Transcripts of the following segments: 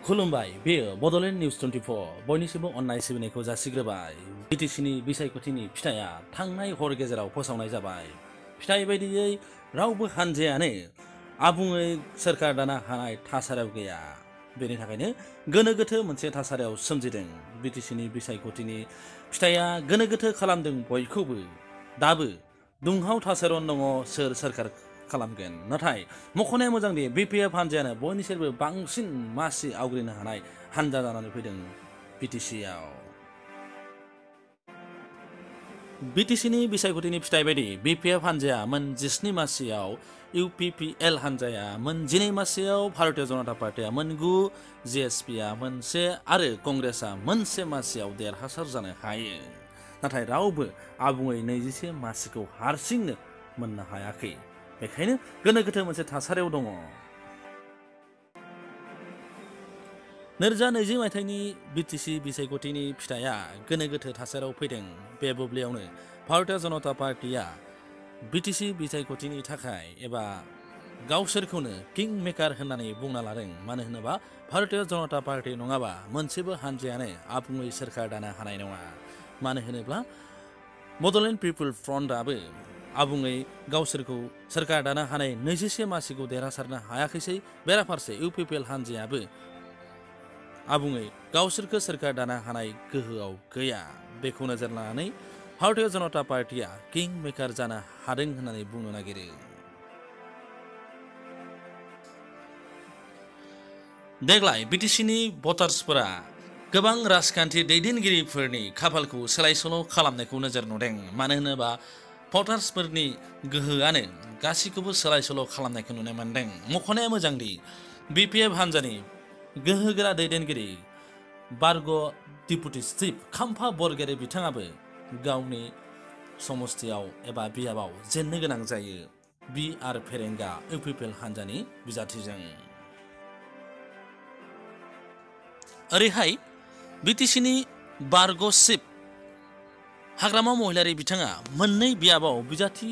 खुलुमबाय बेयो बड'लेण्ड निउज 24 बयनिसिमबो अननाय सिबिनायखौ जासिग्रोबाय। बिटिसिनि बिसायख'थिनि फिथाइया थांनाय हर गेजेराव फोसावनाय जाबाय। फिथाइ बायदियै रावबो हानजायानो आबुङै सोरखार दानो हानाय थासारियाव गैया। बेनि थाखायनो गोनो गोथो मोनसे थासारियाव सोमजिदों। बिटिसिनि बिसायख'थिनि फिथाइया गोनो गोथो खालामदों बयखौबो। दाबो दुंहाव थासारियाव दङ सोर सोरखार खालामगोन। नाथाय मख'नाया मोजांदि बिपिएफ हानजायानो बयनिख्रुइबो बांसिन मासि आवग्रिनो हानाय हानजा जानानै फैदों बिटिसिआव। बिटिसिनि बिसायख'थिनि फिथाइ बायदि बिपिएफ हानजाया मोन 17 मासियाव, इउपिपिएल हानजाया मोन 12 मासियाव, भारतीय जनता पार्टीआ मोन 9, जेएसपिआ मोन 1 आरो कंग्रेसआ मोन 1 मासियाव देरहासार जानो हायो। नाथाय रावबो आबुङै 21 मासिखौ हारसिंनो मोननो हायाखै। बेखायनो गोनो गोथो मोनसे थासारियाव दङ। 2020 मायथाइनि बिटिसि बिसायख'थिनि फिथाइया गोनो गोथो थासारियाव फैदों। बे बुब्लियावनो भारतीय जनता पार्टीआ बिटिसि बिसायख'थिनि थाखाय एबा गावसोरखौनो किं मेकार होननानै बुंना लादों। मानो होनोबा भारतीय जनता पार्टी नङाबा मोनसेबो हानजायानो आबुङै सोरखार दानो हानाय नङा। मानो होनोब्ला बड'लेण्ड पिपुल फ्रन्टआबो आबुङै गावसोरखौ सोरखार दानो हानाय 21 मासिखौ देरहासारनो हायाखैसै। बेराफारसे इउपिपिएल हानजायाबो आबुङै गावसोरखौ सोरखार दानो हानाय गोहोआव गैया। बेखौ नोजोर लानानै भारतीय जनता पार्टीआ किं मेकार जानो हादों होननानै बुंनो नागिरो। देग्लाय बिटिसिनि भटार्सफोरा गोबां राजखान्थि दैदेनगिरिफोरनि खाफालखौ सोलाय सोल' खालामनायखौ नोजोर नुदों। मानो होनोबा भटार्सफोरनि गोहोआनो गासैखौबो सोलाय सोल' खालामनायखौ नुनो मोन्दों। मख'नाया मोजांदि बिपिएफ हानजानि गोहोगोरा दैदेनगिरि बारग' डिपुटि चिफ खाम्फा बरगयारी बिथाङाबो गावनि समस्थियाव एबा बियाबाव जेननो गोनां जायो बि आर फेरेंगा इउपिपिएल हानजानि बिजाथिजों। ओरैहाय बिटिसिनि बारग' चिफ हाग्रामा महिलारी बिथाङा मोननै बियाबाव बिजाथि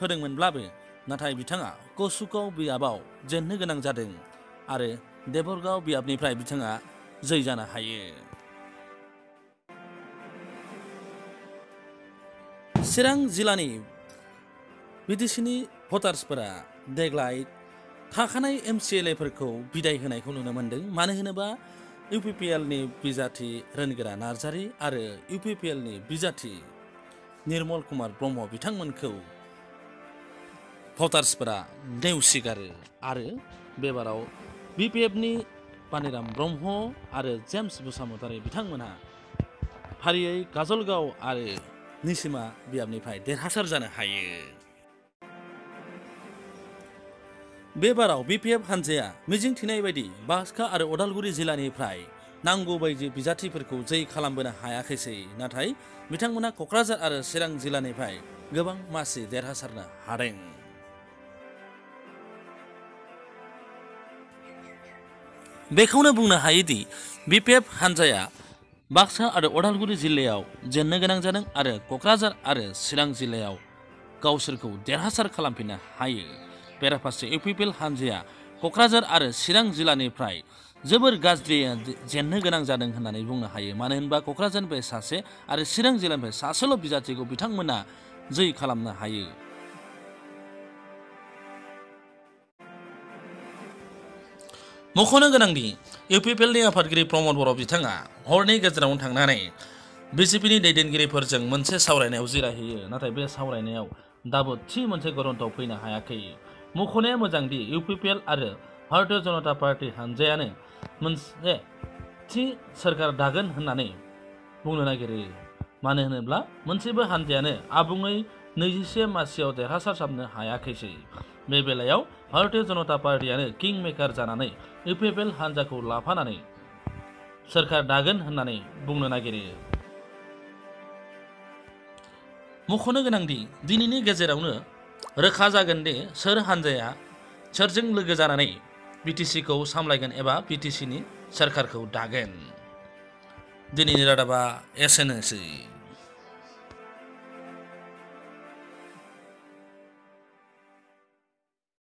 होदोंमोनब्लाबो नाथाय बिथाङा कसुगाव बियाबाव जेननो गोनां जादों आरो देबरगाव बियाबनिफ्राय बिथाङा जै जानो हायो। चिरां जिल्लानि बिटिसिनि भटार्सफोरा देग्लाय थाखानाय एमसिएलएफोरखौ बिदाय होनायखौ नुनो मोन्दों। मानो होनोबा इउपिपिएलनि बिजाथि रोनगोरा नार्जारी आरो इउपिपिएलनि बिजाथि निर्मल कुमार ब्रह्म बिथांमोनखौ भटार्सफोरा नेवसिगारो आरो बेबाराव बिपिएफनि पानिराम ब्रह्म आरो जेम्स बसुमतारी बिथांमोनहा फारियै काजलगाव आरो निसिमा बियाबनिफ्राय देरहासार जानो हायो। बेबाराव बिपिएफ हानजाया मिजिं थिनाय बायदि बाक्सा आरो उदालगुरि जिल्लानिफ्राय नांगौ बायदि बिजाथिफोरखौ जै खालामबोनो हायाखैसै। नाथाय बिथांमोना क'क्राझार आरो चिरां जिल्लानिफ्राय गोबां मासि देरहासारनो हादों। बेखौनो बुंनो हायोदि बिपिएफ हानजाया बाक्सा आरो उदालगुरि जिल्लायाव जेननो गोनां जादों आरो क'क्राझार आरो चिरां जिल्लायाव गावसोरखौ देरहासार खालामफिननो हायो। बेराफारसे इउपिपिएल हानजाया क'क्राझार आरो चिरां जिल्लानिफ्राय जोबोर गाज्रि जेननो गोनां जादों होननानै बुंनो हायो। मानो होनबा क'क्राझारनिफ्राय सासे आरो चिरां जिल्लानिफ्राय सासेल' बिजाथिखौ बिथांमोना जै खालामनो हायो। मख'नो गोनांदि इउपिपिएलनि आफादगिरि प्रमद बर' बिथाङा हरनि गेजेरावनो थांनानै बिजेपिनि दैदेनगिरिफोरजों मोनसे सावरायनायाव जिरायहैयो। नाथाय बे सावरायनायाव दाबो थि मोनसे गरन्थ'आव फैनो हायाखै। मख'नाया मोजांदि इउपिपिएल आरो भारतीय जनता पार्टी हानजायानो मोनसे थि सोरखार दागोन होननानै बुंनो नागिरो। मानो होनोब्ला मोनसेबो हानजायानो आबुङै 21 मासियाव देरहासार जानो हायाखैसै। बे बेलायाव भारतीय जनता पार्टीआनो किं मेकार जानानै इउपिपिएल हानजाखौ लाफानानै सोरखार दागोन होननानै बुंनो नागिरो। मख'नो गोनांदि दिनैनि गेजेरावनो रोखा जागोन दि सोर हानजाया सोरजों लोगो जानानै बिटिसिखौ सामलायगोन एबा बिटिसिनि सोरखारखौ दागोन। दिनैनि रादाबा एसेनोसै।